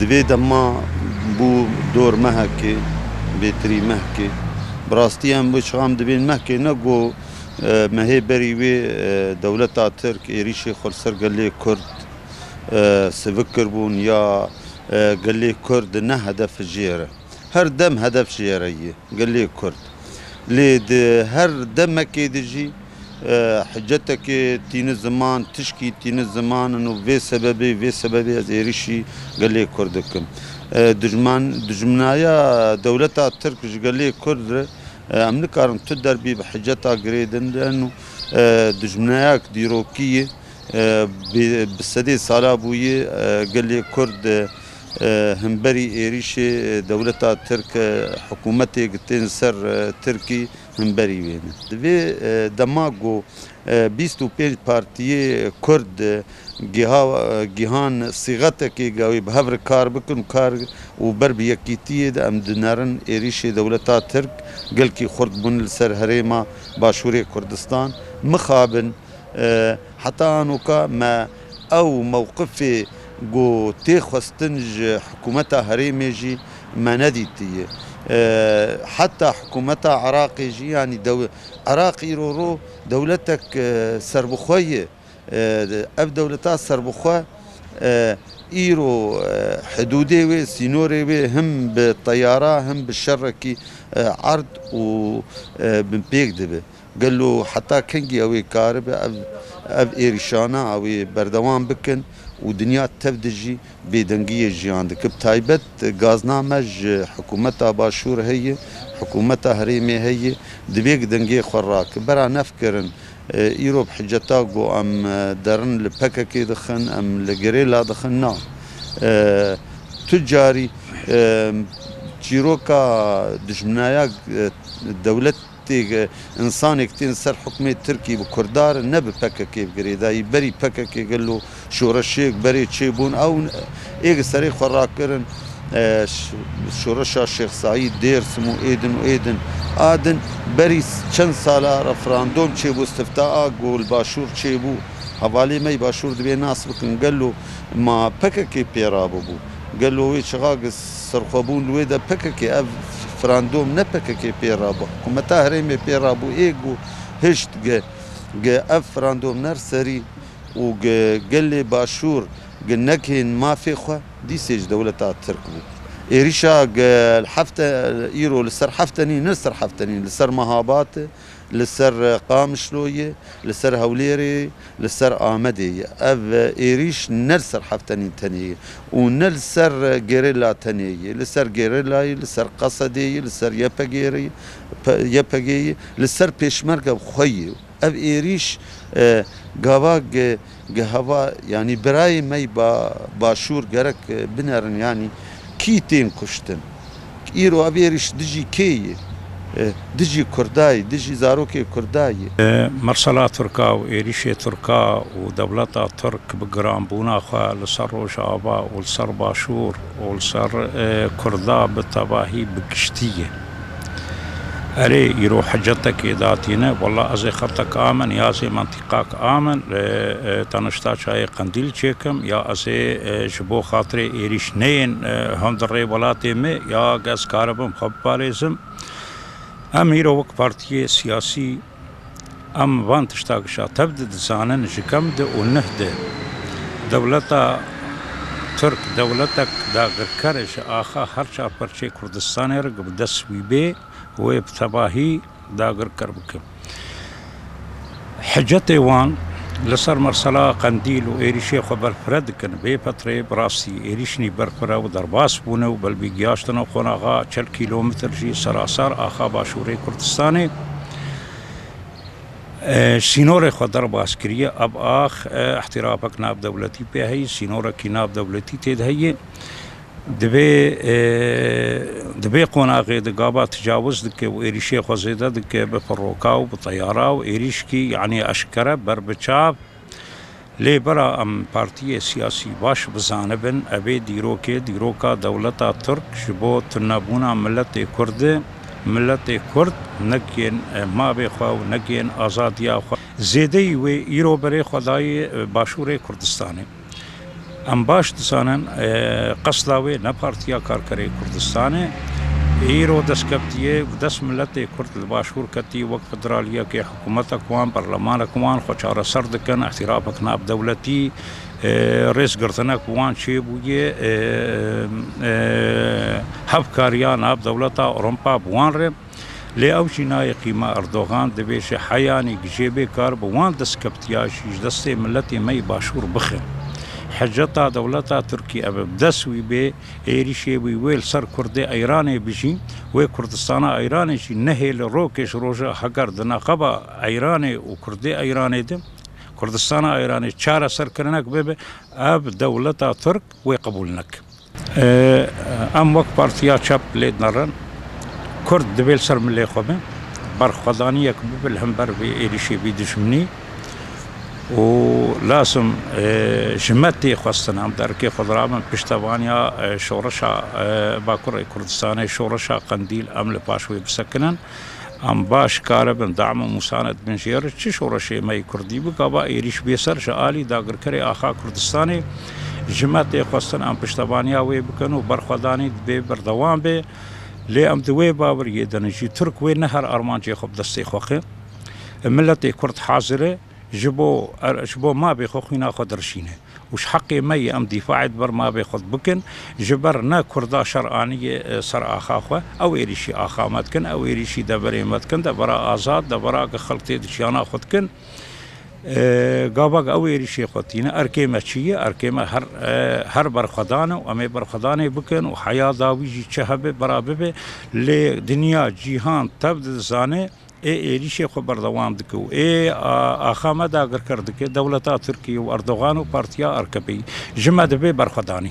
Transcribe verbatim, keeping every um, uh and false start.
Di vê dema bû dor mehekê, bêtirî mehkê. Bi rastî em wê çixam dibên mehkê ne ku, e, me hê berî wê, e, dewleta Tirk êrîşê xwe li ser gelê Kurd, e, sivik kiribûn ya, e, gelê Kurd ne hedef jê re. Her dem hedef jê re ye gelê Kurd. Lê di her demekê de jî, e, hicetekê tîni ziman, tişkî tîni ziman in û vê sebebê, vê sebebê ez êrişî gelê Kurd dikim. E, dijman, dijminaya dewleta Tirk ji gelê Kurd re, e, em nikarin tu derbî bi hiceta girêdin û, e, dijminayek dîrokî ye. E, bi, bi sedê sala bûyî, e, gelê Kurd, e, hemberî êrîşê, e, dewleta Tirk, e, hikûmetê gi tên ser, e, Tirkî hemberî wê ne. Di vê, e, dema ku, e, bîst û pênc partiyê Kurd, e, giha-, e, gihan sîxetekê ge wê bi hev re kar bikin û kar û ber bi yekîtiyê de em dinerin êrîşê dewleta Tirk gelkî xurt bûn li ser herêma Başûrê Kurdistan. Mixabin E, heta anoka me ew mewqifê ku tê xwestin ji hikûmeta herêmê jî me nedîtiye. E, heta hikûmeta Iraqê jî, yanî dew-, Iraq îro ro dewletek, e, serbixwe ye. E, ev dewleta serbixwe, e, îro, e, hidûdê wê, sînorê wê him bi teyara, him bi şerekî, e, erd û, e, binpêk dibe. Gelo heta kengî ew ê karibe ev, ev êrîşana ew ê berdewam bikin û dinya tev de jî bêdengiyê jiyan dike? Bi taybet gazna me ji hikûmeta Başûr heye, hikûmeta herêmê heye, divê dengê xwe rake. Bera nefikirin, e, îro bi hiceta ku em, e, derin li P K K dixin, em li gerêla dixin, na. E, tu carî, e, çîroka dijminaya, e, dewlet tê, e, însanêk tên ser hukmê Tirkî bi Kurda re ne bi P K K bi girêdayî. Berî P K K gelo şoreşêk berê çêbûn, ew ê gi serê xwe rakirin, e, ş-, şoreşa Şêx Seîd, Dêrsim û êdin û êdin. A din berî s-, çend sala referandom çêbû, istifta a ku li Başûr çêbû. Hevalê me yî Başûr divê nas bikin, gelo ma P K K pê rabibû? Gelo wê çaxa gi serxwebûn li wê de P K K, ev referandom ne P K K pê rabû, hikûmeta herêmê pê rabû, ê ku hişt gi, gi ev referandom ner serî û gi gelê Başûr gi negihên mafê xwe, dîsê ji dewleta Tirk bû. Êrîşa gi hefte, îro li ser heftenî, ne li ser heftenî, li ser Mehabat e, li ser Qamişloyê, li ser Hewlêrê, li ser Amedê ye. Ev êrîş ne li ser heftenî tenê ye û ne li ser gerîla tenê ye. Li ser gerîlayê, li ser Qesedê ye, li ser Y P G ye, P-, Y P G ye, li ser pêşmerge bi xwe ye. Ev êrîş, e, gava ge-, gehava, yanî birayê me yî ba-, Başûr gerek, e, binerin, yanî kî tên kuştin? Îro ev êrîş dijî kê ye? E, dijî Kurda ye, dijî zarokê Kurda ye. E, mersela Tirka û êrîşê Tirka û dewleta Tirk bi giranbûna xwe li ser Rojava û li ser Başûr û li ser, e, Kurda bi tevahî bi giştî ye. Erê, îro hicetekê datîne, wela ez ê xetek amin, ya ez ê mentîqak amin, e, e, tenişta çayê Qendîl çêkim, ya ez ê, e, ji bo xatirê êrîş neyên, e, hundirê welatê me, ya ez karibim xwe biparêzim. Em îro wek partiyê siyasî, em van tişta gişa tev de dizanin, ji kem de û neh de dewleta Tirk, dewletek dagirker ji axa her çar perçeyê Kurdistanê re bi dest wî bê, wê bi tevahî dagirker bike. Hicetê wan li ser mesela Qendîl û êrîşê xwe berfire dikin. Vê petrê bi rastî êrîşinî berfire û derbas bûne û belbî giyaştine qonaxa çel kîlometr jî serasar axa Başûrê Kurdistanê. E, sînorê xwe derbas kiriye. Ev ax, e, îhtîrafek navdewletî pê heye, sînorekî navdewletî tê de heye. Divê, e, di vê qonaxê de gava tecawuz dike û êrîşê xwe zêde dike bi firoka û bi teyara û êrîşkî, yanî eşkere berbiçav. Lê bira em partiyê siyasî baş bizanibin, evê dîrokê, dîroka dewleta Tirk ji bo tunebûna miletê Kurd e. Miletê Kurd negiyên, e, mavê xwe û negiyên azadiya xwe. Zêdeyî wê îro berê xwe dayê, e, Başûrê Kurdistanê. Em baş dizanin, e, qesda wê ne Partiya Karkerê Kurdistanê. Îro dest ketiye, bi dest miletê Kurd li Başûr ketî, wek federaliyekê hikûmetek wan, berlemanek wan xwe çareser dikin, îhtirafek navdewletî, e, rêzgirtinek bi wan çêbûye, e, e, hevkariya nav dewleta Ewropa bi wan re. Lê ew jî nayê qîma. Erdogan dibêje, heyanî gijê bê kar bi wan destkeftiya jî ji destê miletê me yê Başûr bixe. Heceta dewleta Tirkî ev e, bi dest wî bê, êrîşê wî wê li ser Kurdê Eyranê bijî, wê Kurdistana Eyranê jî nehêle rokê ji roja heger di neqeba Eyranê û Kurdê Eyranê de, Kurdistana Eyranê çareserkirinek bibe, ev dewleta Tirk wê qebûl neke. Em wek partiya çep lê dinerin. Kurd divê li ser milê xwe be, berxwedaniyek bibe li hember vê êrîşê vî dijminî û lazim, e, ji me tê xwestin em derkê xwe dirabin piştevaniya, e, şoreşa, e, Bakurê Kurdistanê, şoreşa Qendîl em li paş wê bisekinin. Em baş karibin dam û mûsanet bin jê re, çi şoreşê me yê Kurdî bi, gava êrîş bê ser ji alî dagirkerê axa Kurdistanê ji me tê xwestin em piştevaniya wê bikin û berxwedanî divê berdewam bê. Lê em di wê baweriyê de ne jî Tirk wê ne her armancê xwe bi destê xwe xe. Miletê Kurd hazir e ji bo er-, ji bo mavê xwe xwîna xwe dirişîne. Û ji heqê me ye em dîfaê di ber mavê xwe bikin, ji ber ne Kurda şer aniye, e, ser axa xwe. Ew êrîşî axa me dikin, ew êrîşî deverê me dikin, devera azad, devera ku xelk tê di jiyana xwe dikin. E, gava ku ew êrîşê xwe tîne, erkê me çi ye? Erkê me her, e, her berxwedan e û em ê berxwedanê bikin û heya dawî jî çi hebe, bira bibe. Lê dinya, cîhan tev dizane, ê êrîşê xwe berdewam dike û ê, a, axa me dagirker dike, dewleta Tirkiyê û Erdogan û partiya A K P'yê ji me divê berxwedanî.